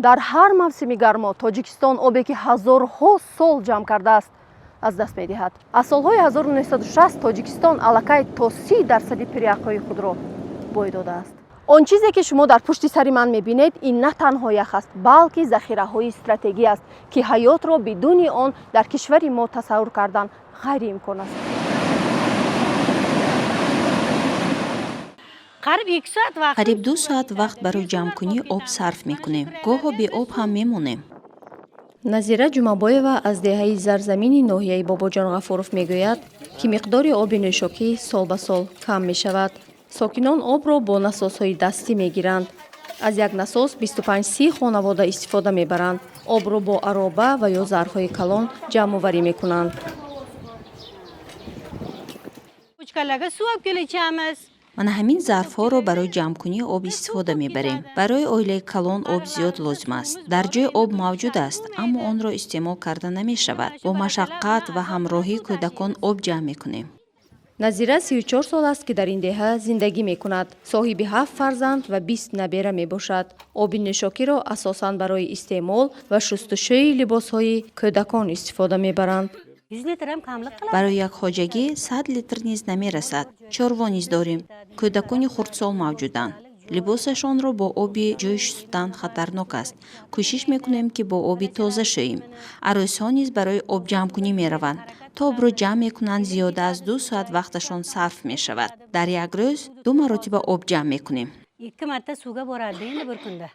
Дар ҳар мавсими гармо Тоҷикистон обе, ки ҳазорҳо сол ҷамъ кардааст, аз даст медиҳад. Аз солҳои 1960 Тоҷикистон аллакай то 30 дарсади пиряхҳои худро бой додааст. Он чизе, ки шумо дар пушти сари ман мебинед, ин на танҳо ях аст, балки захираҳои стратегӣ аст, ки ҳаётро бидуни он дар кишвари мо тасаввур кардан ғайриимкон аст. Қариб 2 соат вақт барои ҷамъкунии об сарф мекунем. Гоҳо беоб ҳам мемонем. Назира Ҷумабоева аз деҳаи Зарзамини ноҳияи Бобоҷон Ғафуров мегӯяд, ки миқдори оби нӯшокӣ сол ба сол кам мешавад. Сокинон обро бо насосҳои дастӣ мегиранд. Аз як насос 25-30 хонавода истифода мебаранд. Обро бо ароба ва ё зарфҳои калон ҷамъоварӣ мекунанд. Мана ҳамин зарфҳоро барои ҷамъкунии об истифода мебарем. Барои оилаи калон об зиёд лозим аст. Дар ҷой об мавҷуд аст, аммо онро истеъмол карда намешавад. Бо машаққат ва ҳамроҳии кӯдакон об ҷамъ мекунем. Назира 34 сол аст, ки дар ин деҳа зиндагӣ мекунад. Соҳиби ҳафт фарзанд ва 20 набера мебошад. Оби нӯшокиро асосан барои истеъмол ва шустушӯи либосҳои кӯдакон истифода мебаранд. Барои як хоҷагӣ 100 литр низ намерасад. Чорво низ дорем, кӯдакони хурдсол мавҷуданд. Либосашонро бо оби ҷӯй шустан хатарнок аст. Кӯшиш мекунем, ки бо оби тоза шӯем. Арӯсҳо низ барои обҷамъкунӣ мераванд. То обро ҷамъ мекунанд, зиёда аз 2 соат вақташон сарф мешавад. Дар як рӯз ду маротиба об ҷамъ мекунем. Ikki marta suvga boradi endi bir kunda.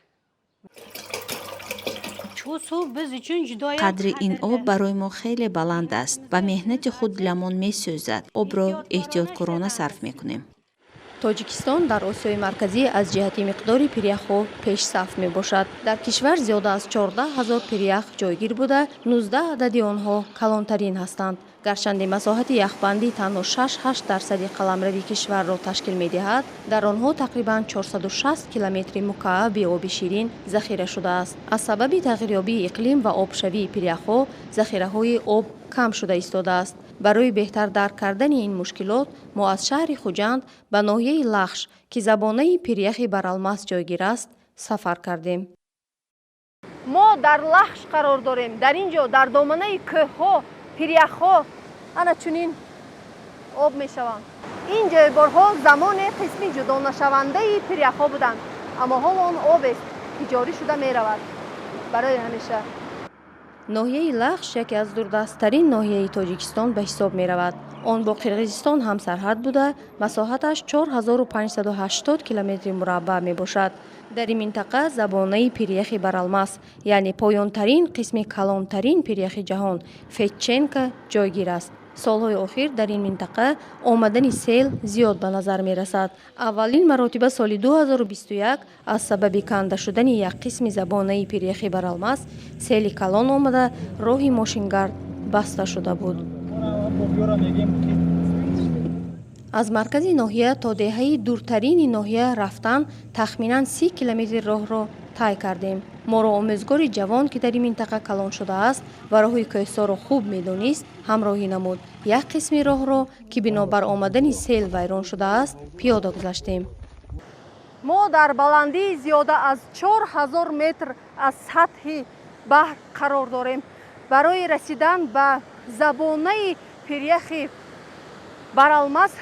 Shu suv biz uchun judayam Қадри ин об барои мо хеле баланд аст. Ба меҳнати худ диламон месӯзад. Обро эҳтиёткорона сарф мекунем. Тоҷикистон дар Осиёи Марказӣ аз ҷиҳати миқдори пиряхҳо пешсаф мебошад. Дар кишвар зиёда аз 14 ҳазор пирях ҷойгир буда, 19 адади онҳо калонтарин ҳастанд. Гарчанде масоҳати яхбандӣ танҳо 6-8 дарсади қаламрави кишварро ташкил медиҳад, дар онҳо тақрибан 460 километри мукааби оби ширин захира шудааст. Аз сабаби тағйирёбии иқлим ва обшавии пиряхҳо захираҳои об кам шуда истодааст. Барои беҳтар дарк кардани ин мушкилот мо аз шаҳри Хуҷанд ба ноҳияи Лахш, ки забонаи пиряхи Баралмас ҷойгир аст, сафар кардем. Мо дар Лахш қарор дорем. Дар ин ҷо, дар доманаи кӯҳҳо, пиряхҳо ана чунин об мешаванд. Ин ҷойгорҳо замоне қисми ҷудонашавандаи пиряхҳо буданд, аммо ҳоло он обест, ки ҷорӣ шуда меравад барои ҳамеша. Ноҳияи Лахш яке аз дурдасттарин ноҳияи Тоҷикистон ба ҳисоб меравад. Он бо Қирғизистон ҳамсарҳад буда, масоҳаташ 4580 километри мураббаъ мебошад. Дар ин минтақа забонаи пиряхи Баралмас, яъне поёнтарин қисми калонтарин пиряхи ҷаҳон Федченко ҷойгир аст. Солҳои охир дар ин минтақа омадани сел зиёд ба назар мерасад. Аввалин маротиба соли 2021 аз сабаби канда шудани як қисми забонаи пиряхи Баралмас сели калон омада, роҳи мошингард баста шуда буд. Аз маркази ноҳия то деҳаи дуртарини ноҳия рафтан тахминан 30 километри роҳро тай кардем. Моро омӯзгори ҷавон, ки дар ин минтақа калон шудааст ва роҳи кӯҳсорро хуб медонист, ҳамроҳӣ намуд. Як қисми роҳро, ки бинобар омадани сел вайрон шудааст, пиёда гузаштем. Мо дар баландии зиёда аз 4000 метр аз сатҳи баҳр қарор дорем. Барои расидан ба забонаи пиряхи Баралмас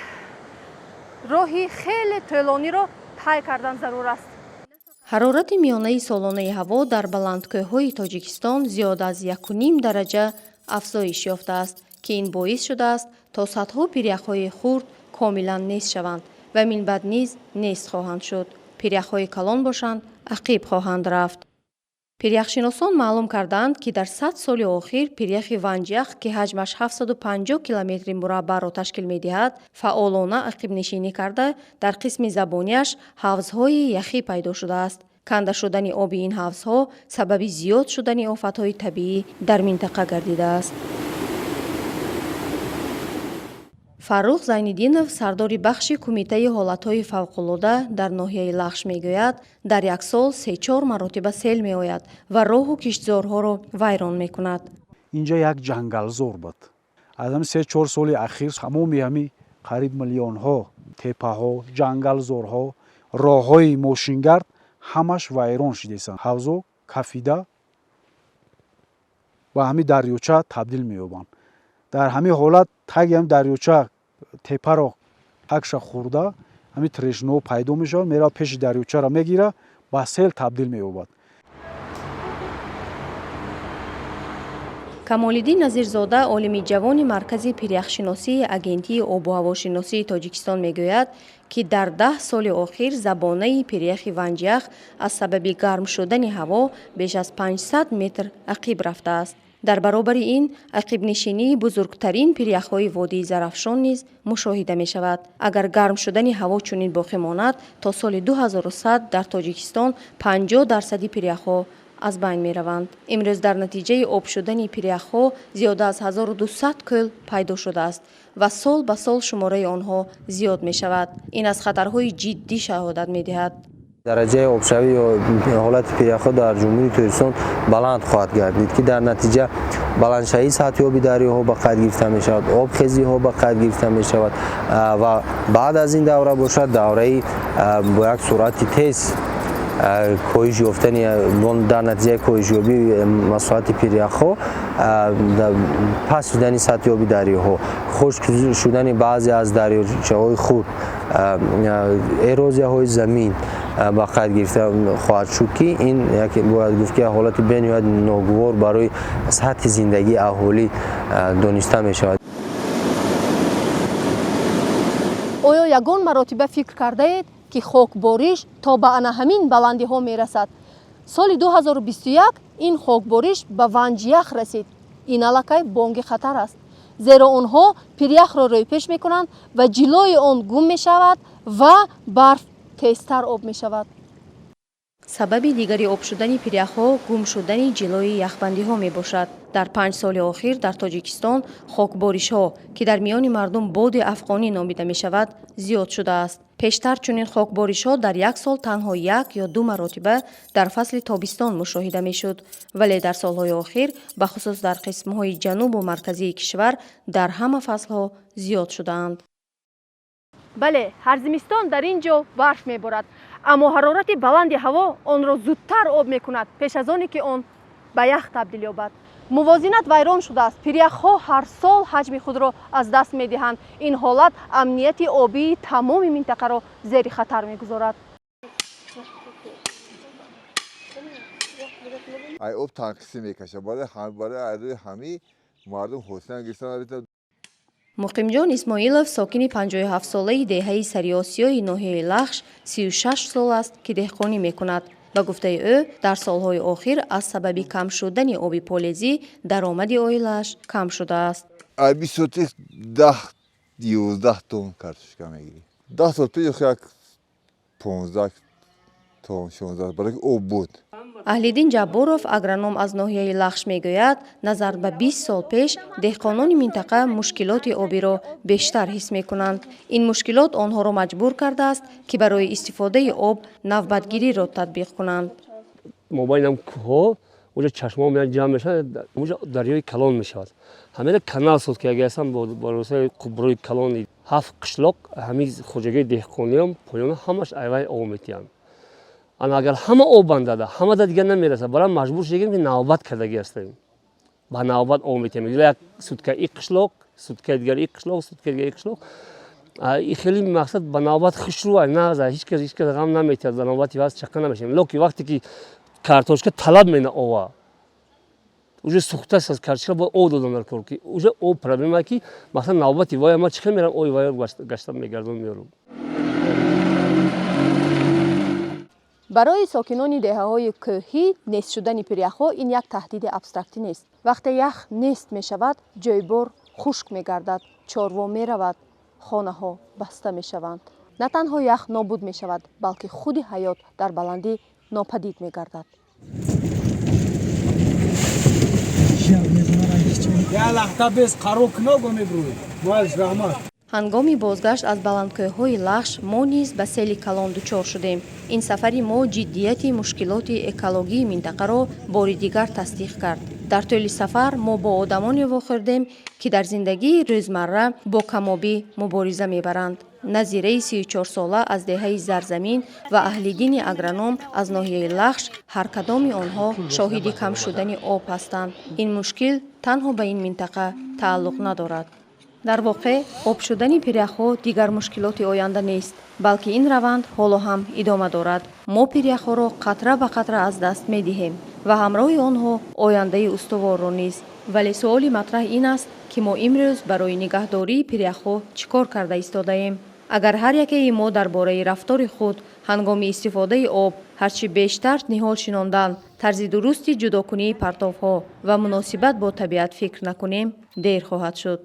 роҳи хеле тӯлониро тай кардан зарур аст. Ҳарорати миёнаи солонаи ҳаво дар баландкӯҳҳои Тоҷикистон зиёда аз 1,5 дараҷа афзоиш ёфтааст, ки ин боис шудааст, то садҳо пиряхҳои хурд комилан нест шаванд ва минбаъд низ нест хоҳанд шуд. Пиряхҳои калон бошанд, ақиб хоҳанд рафт. Пиряхшиносон маълум кардаанд, ки дар 100 соли охир пиряхи Ванҷях, ки ҳаҷмаш 750 километри мураббаъро ташкил медиҳад, фаъолона ақибнишинӣ карда, дар қисми забониаш ҳавзҳои яхӣ пайдо шудааст. Канда шудани оби ин ҳавзҳо сабаби зиёд шудани офатҳои табиӣ дар минтақа гардидааст. Фаррух Зайниддинов, сардори бахши Кумитаи ҳолатҳои фавқулода дар ноҳияи Лахш, мегӯяд, дар як сол се-чор маротиба сел меояд ва роҳу киштзорҳоро вайрон мекунад. Инҷа як ҷангалзор буд. Аз ҳами 3-4 соли ахир тамоми ҳами қариб миллионҳо теппаҳо, ҷангалзорҳо, роҳҳои мошингард ҳамаш вайрон шудесанд. Ҳавзо Кафида ба ҳамин дарёча табдил меёбанд. Дар ҳамин ҳолат таги ҳами дарёча тепаро ҳакша хӯрда, ҳамин трещинаҳо пайдо мешавад, меравад, пеши дарёчаро мегира, ба сел табдил меёбад. Камолиддин Назирзода, олими ҷавони Маркази пиряхшиносии Агентии обу ҳавошиносии Тоҷикистон, мегӯяд, ки дар 10 соли охир забонаи пиряхи Ванҷях аз сабаби гарм шудани ҳаво беш аз 500 метр ақиб рафтааст. Дар баробари ин, ақибнишинии бузургтарин пиряхҳои водии Зарафшон низ мушоҳида мешавад. Агар гарм шудани ҳаво чунин боқӣ монад, то соли 2100 дар Тоҷикистон 50 дарсади пиряхҳо аз байн мераванд. Имрӯз дар натиҷаи об шудани пиряхҳо зиёда аз 1200 кӯл пайдо шудааст ва сол ба сол шумораи онҳо зиёд мешавад. Ин аз хатарҳои ҷиддӣ шаҳодат медиҳад. Дараҷаи обшавӣ ё ҳолати пиряхҳо дар Ҷумҳурии Тоҷикистон баланд хоҳад гардид, ки дар натиҷа баландшавии сатҳи оби дарёҳо ба қайд гирифта мешавад, обхезиҳо ба қайд гирифта мешавад ва баъд аз ин давра бошад, давраи бо як суръати тез коҳиш ёфтани, дар натиҷаи коҳишёбии масоҳати пиряхҳо, паст шудани сатҳи оби дарёҳо, хушк шудани баъзе аз дарёчаҳои хурд, эрозияҳои замин ба қайд гирифта хоҳад шуд, ки ин бояд гуфт, ки ҳолати бениҳоят ногувор барои сатҳи зиндагии аҳолӣ дониста мешавад. Оё ягон маротиба фикр кардаед, ки хокбориш то ба ана ҳамин баландиҳо мерасад? Соли 2021 ин хокбориш ба Ванҷях расид. Ин аллакай бонги хатар аст, зеро онҳо пиряхро рӯйпеш мекунанд ва ҷилои он гум мешавад ва барф тезтар об мешавад. Сабаби дигари об шудани пиряхҳо гум шудани ҷилои яхбандиҳо мебошад. Дар 5 соли охир дар Тоҷикистон хокборишҳо, ки дар миёни мардум боди афғонӣ номида мешавад, зиёд шудааст. Пештар чунин хокборишҳо дар як сол танҳо як ё ду маротиба дар фасли тобистон мушоҳида мешуд, вале дар солҳои охир, бахусус дар қисмҳои ҷанубу марказии кишвар, дар ҳама фаслҳо зиёд шудаанд. Бале, ҳар зимистон дар ин ҷо барф меборад, аммо ҳарорати баланди ҳаво онро зудтар об мекунад, пеш аз оне ки он ба ях табдил ёбад. Мувозинат вайрон шудааст. Пиряхҳо ҳар сол ҳаҷми худро аз даст медиҳанд. Ин ҳолат амнияти обии тамоми минтақаро зери хатар мегузорад. Ай об танқисӣ мекашад, барои ҳамин мардум ҳосила гирифта наметавонад. Муқимҷон Исмоилов, сокини 57-солаи деҳаи Сариосиёи ноҳияи Лахш, 36 сол аст, ки деҳқонӣ мекунад. Ба гуфтаи ӯ, дар солҳои охир аз сабаби кам шудани оби полезӣ даромади оилааш кам шудааст. Ай 20 сотих 10-11 тонн картошка мегирӣ. 10 сол пеш як 15 тонн, 16, барои ки об буд. Аҳлиддин Ҷабборов, агроном аз ноҳияи Лахш, мегӯяд, назар ба 20 сол пеш деҳқонони минтақа мушкилоти обиро бештар ҳис мекунанд. Ин мушкилот онҳоро маҷбур кардааст, ки барои истифодаи об навбатгириро татбиқ кунанд. Мобайнам кӯҳҳо, оҷа чашмаҳо меяд, ҷамъ мешавад, оҷа дарёи калон мешавад. Ҳамера канал соз ки агар ҳастам бо воситаи қубурҳои калони ҳафт қишлоқ, ҳамин хоҷагии деҳқониам поёна ҳамаш айвай об метиҳанд. Ана агар ҳама об бандада, ҳама да дигар намерасад. Барам маҷбур шудем, ки навбат кардагӣ ҳастем, ба навбат об метиҳем. Як сутка и қишлоқ, суткаи дигар и қишлоқ, суткаи дигар и қишлоқ. И хеле мақсад ба навбат хушрӯ нағза, ҳеҷ кас ҳеҷ кас ғам наметиҳад, ба навбати ваз чақа намешавем. Лекин вақте ки картошка талаб мена ова, уже сухтаст аз картошка, бояд об додан дар кор, ки уже об проблема, ки масалан навбати вая ма чӣ хел мерам, ои вая гашта мегардон меорам. Барои сокинони деҳаҳои кӯҳӣ нест шудани пиряхҳо ин як таҳдиди абстрактӣ нест. Вақте ях нест мешавад, ҷойбор хушк мегардад, чорво меравад, хонаҳо баста мешаванд. На танҳо ях нобуд мешавад, балки худи ҳаёт дар баландӣ нопадид мегардад. Ҳангоми бозгашт аз баландкӯҳҳои Лахш мо низ ба сели калон дучор шудем. Ин сафари мо ҷиддияти мушкилоти экологии минтақаро бори дигар тасдиқ кард. Дар тӯли сафар мо бо одамоне вохӯрдем, ки дар зиндагии рӯзмарра бо камобӣ мубориза мебаранд. Назираи 34сола аз деҳаи Зарзамин ва Аҳлиддини агроном аз ноҳияи Лахш ҳар кадоми онҳо шоҳиди кам шудани об ҳастанд. Ин мушкил танҳо ба ин минтақа тааллуқ надорад. Дар воқеъ, об шудани пиряхҳо дигар мушкилоти оянда нест, балки ин раванд ҳоло ҳам идома дорад. Мо пиряхҳоро қатра ба қатра аз даст медиҳем ва ҳамроҳи онҳо ояндаи устуворро низ. Вале суоли матраҳ ин аст, ки мо имрӯз барои нигаҳдории пиряхҳо чӣ кор карда истодаем? Агар ҳар якеи мо дар бораи рафтори худ ҳангоми истифодаи об, ҳарчи бештар ниҳол шинондан, тарзи дурусти ҷудокунии партовҳо ва муносибат бо табиат фикр накунем, дер хоҳад шуд.